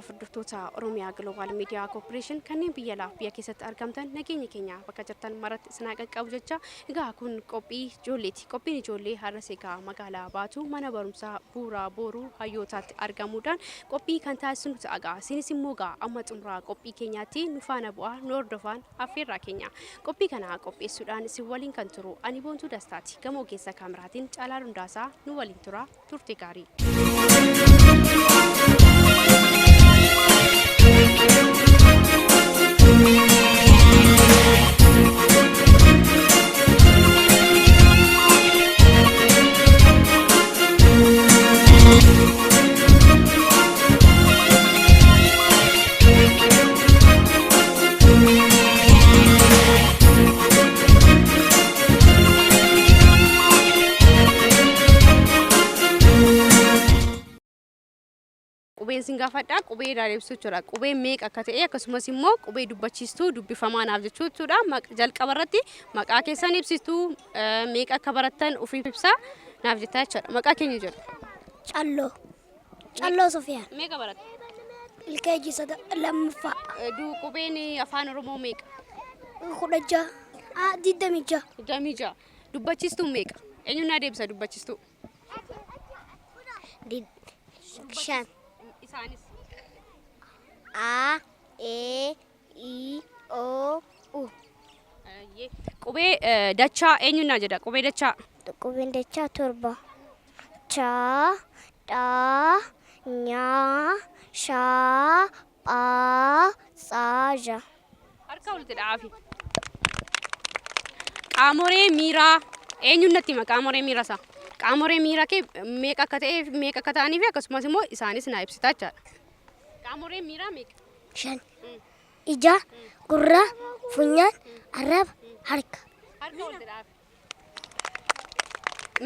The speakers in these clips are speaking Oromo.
Kabajamtoota hordoftoota Oromiyaa Giloobal Miidiyaa Koorporeeshin kanneen biyya alaaf biyya keessatti argamtan, nageenya keenya bakka jirtan maratti isin haa qaqqabu jecha. Egaa kun qophii ijoolleeti. Qophiin ijoollee har'as egaa magaalaa Baatuu mana barumsaa Buuraa Booruu Hayyootaatti argamuudhaan qophii kan taasisnu ta'a egaa. Isinis immoo egaa amma xumuraa qophii keenyaatti nu faana bu'aa nu hordofaan affeerraa keenya. Qophii kana qopheessuudhaan isin waliin kan turu ani Boontuu Dastaati. Gama ogeessa kaameraatiin Caalaa Dundaasaa nu waliin tura. Turte gaarii. Qubeen sin gaafadha, qubee irraa ibsu jechuudha. Qubeen meeqa akka ta'e, akkasumas immoo qubee dubbachiistuu dubbifamaa naaf jechuu jechuudha. Jalqaba irratti maqaa keessan ibsituu, meeqa akka barattan ofiif ibsaa naaf jettaa jechuudha. Maqaa keenya jedhu. Calloo. Calloo Sofiyaan. Meeqa baratta? Ilkeejii sada lammaffaa. Qubeen afaan Oromoo meeqa? 16. 26. 26. Dubbachiistuun meeqa? Eenyuun naa deebisa dubbachistuu? 5. Isaanis. A, E, I, O, U. Qubee dachaa eenyuun naa jedha? Qubee dachaa. Qubeen dachaa 7. Cha, dha, nya, sha, pha, tsa, zha. Harka walitti dha'aafi. Qaamolee miiraa eenyuun natti hima qaamolee miiraa isaa? Qaamolee miiraa kee meeqa akka ta'ee fi meeqa akka ta'anii fi akkasumas immoo isaanis naa ibsita jechaadha. Qaamoleen miiraa meeqa? 5. Ija, gurra, funyaan, arraba, harka. Harka walitti dha'aafi.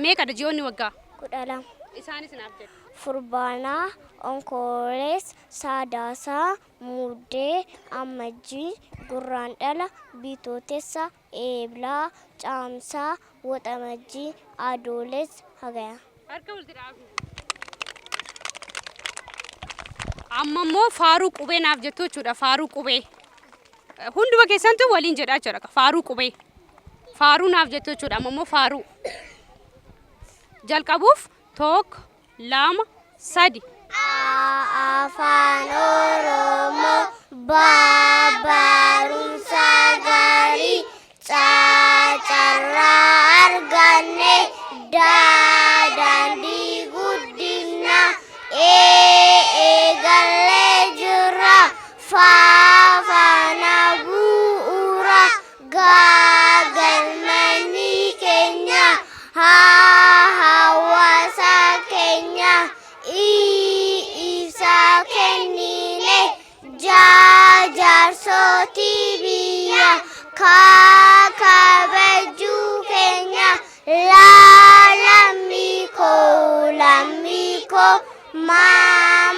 Meeqadha ji'oonni waggaa? 12. Isaanis naaf jedhi. Fulbaana, Onkoloolessa, Sadaasa, Muddee, Amajjii, Gurraandhala, Bitootessa, Eebla, Caamsaa, Waxabajjii, Adoolessa, Hagaya. Harka walitti dhaabi. Amma immoo faaruu qubee naaf jettu jechuudha. Faaruu qubee. Hunduma keessantu waliin jedhaa jechuudha. Faaruu qubee. Faaruu naaf jettu jechuudha. Amma immoo faaruu. Jalqabuuf 1, 2, 3. A Afaan Oromoo B Barumsa gaarii C Carraa arganne D Daandii guddinaa E Eegallee jirra F Faana bu'uura G Galmanni keenya H Hawaasa keenya I Ibsa kennine J Jaarsootii biyya K Kabajuu keenya L Lammii koo lammii koo M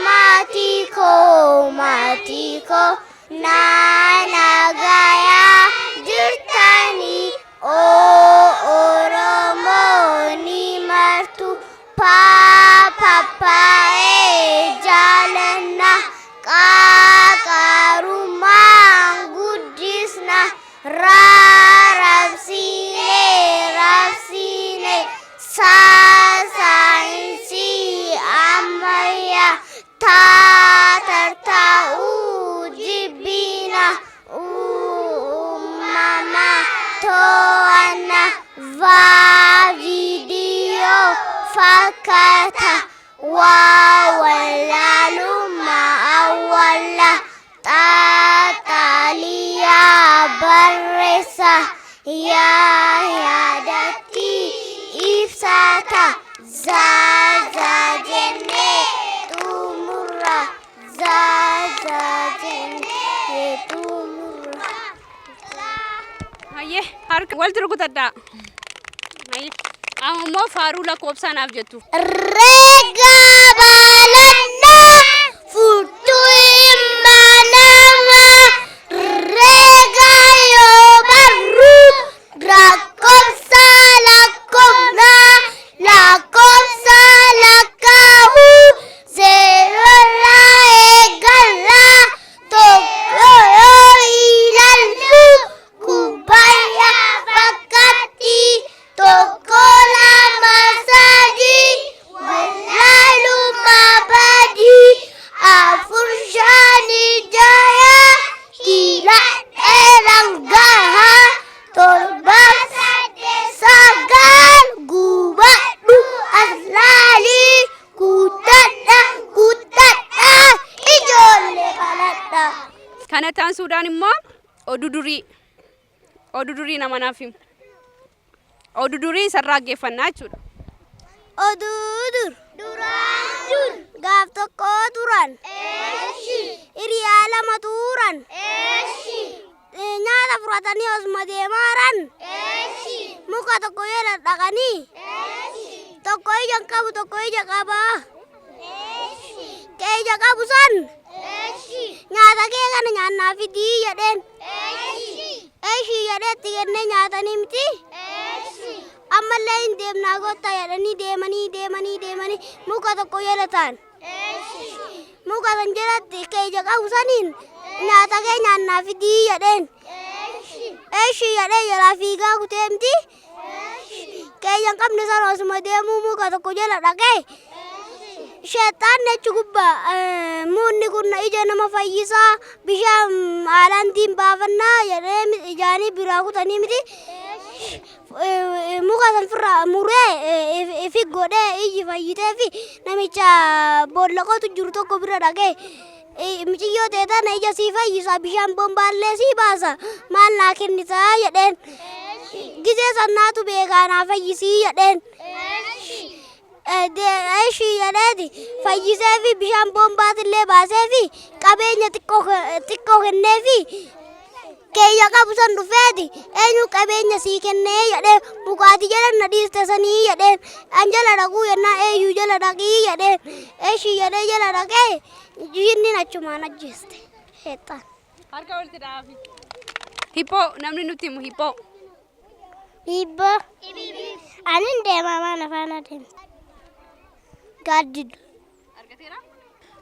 Maatii koo maatii koo N Nagayaa jirtanii O Oromooni martu P Pappaa'ee jaalanna Q Qarummaan guddisna R Rabsiine rabsiine S Saayinsii ammayyaa T Tartaa'uu jibbina U Uumama to'anna V Viidiyoo fakkaata W Wallaalummaa awwaalla X Xaaliyaa barreessa Y Yaadatti ibsata Z Za jennee xumurra Za Za jennee xumurra. Hayyee, harka walitti rukutadhaa. Hayyee. Amma immoo faaruu lakkoofsaa naaf jettu. Reega baladhaa furtuu ilma namaa reega yoo barru lakkoofsa lakkoofna lakkoofsa lakkaa'u zeeroorraa eegalla. durii. Oduu durii nama naaf himu. Oduu durii isarraa dhaggeeffannaa jechuudha. Oduu dur. Duraan dur. Gaaf tokko turan. Hiriyaa lama turan. Nyaata fudhatanii osuma deemaaran. Muka tokko jala dhaqanii. Tokko ija hin qabu, tokko ija qaba. Kee ija qabu san nyaata kee kana nyaannaa fidii jedheen. Eeshii jedhee itti kennee nyaatanii miti. Ammallee hin deemnaa gotta jedhanii deemanii deemanii deemanii muka tokko jala ta'an. Muka san jalatti kee ija qabu saniin nyaata kee nyaannaa fidii jedheen. Eeshii jedhee jalaa fiigaa kutee miti. Kee ija hin qabne sana osuma deemuu muka tokko jala dhaqee. Sheexxaan achi gubbaa muunni kun ija nama fayyisaa, bishaan haalandiin baafannaa jedhee ijaanii biraa kutanii miti. Muka san firraa muree ifi godhee iji fayyitee fi namicha boolla qotu jiru tokko bira dhaqee, "Miciyyoo ta'e tana ija sii fayyisa, bishaan bombaallee sii baasa, maal naa kennitaa?" jedheen. "Gizee sannaatu beekaa, naa fayyisii" jedheen. Ishii jedheeti fayyisee fi bishaan bombaatillee baasee fi qabeenya xiqqoo kennee fi keeyya qabu san dhufeeti, "Eenyu qabeenya sii kennee?" jedhee. "Mukaatii jala na dhiiste sanii" jedheen. "An jala dhaquu jennaan eeyyuu jala dhaqii" jedheen. Ishii jedhee jala dhaqee jinni achumaan ajjeeste sheexxaan. Harka walitti dhaafi. Hibboo namni nutti himu, hibboo. Hibboo. Ani deemaa mana faana deema. Gaaddiddu.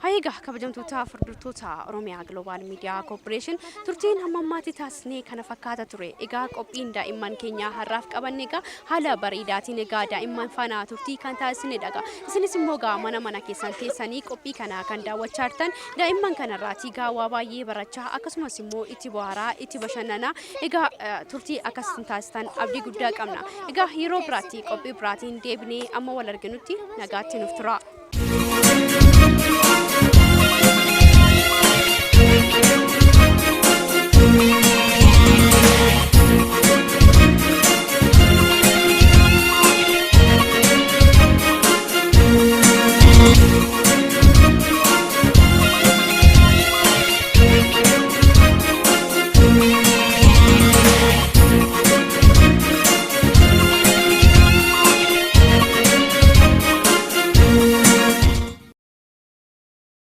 Egaa kabajamtoota hordoftoota Oromiyaa Global Media Corporation, turtiin hamma ammaatti taasisnee kana fakkaata ture. Egaa qophiin daa'imman keenyaa har'aaf qabanne egaa haala bareedaatiin egaa daa'imman faana turtii kan taasisnedha. Egaa isinis immoo egaa mana mana keessan teessanii qophii kana kan daawwachaa jirtan daa'imman kanarraati egaa waa baay'ee barachaa, akkasumas immoo itti bohaaraa, itti bashannanaa egaa turtii akkasiin taasisan abdii guddaa qabna. Egaa yeroo biraatti qophii biraatiin deebinee amma wal arginutti nagaatti nuuf tura.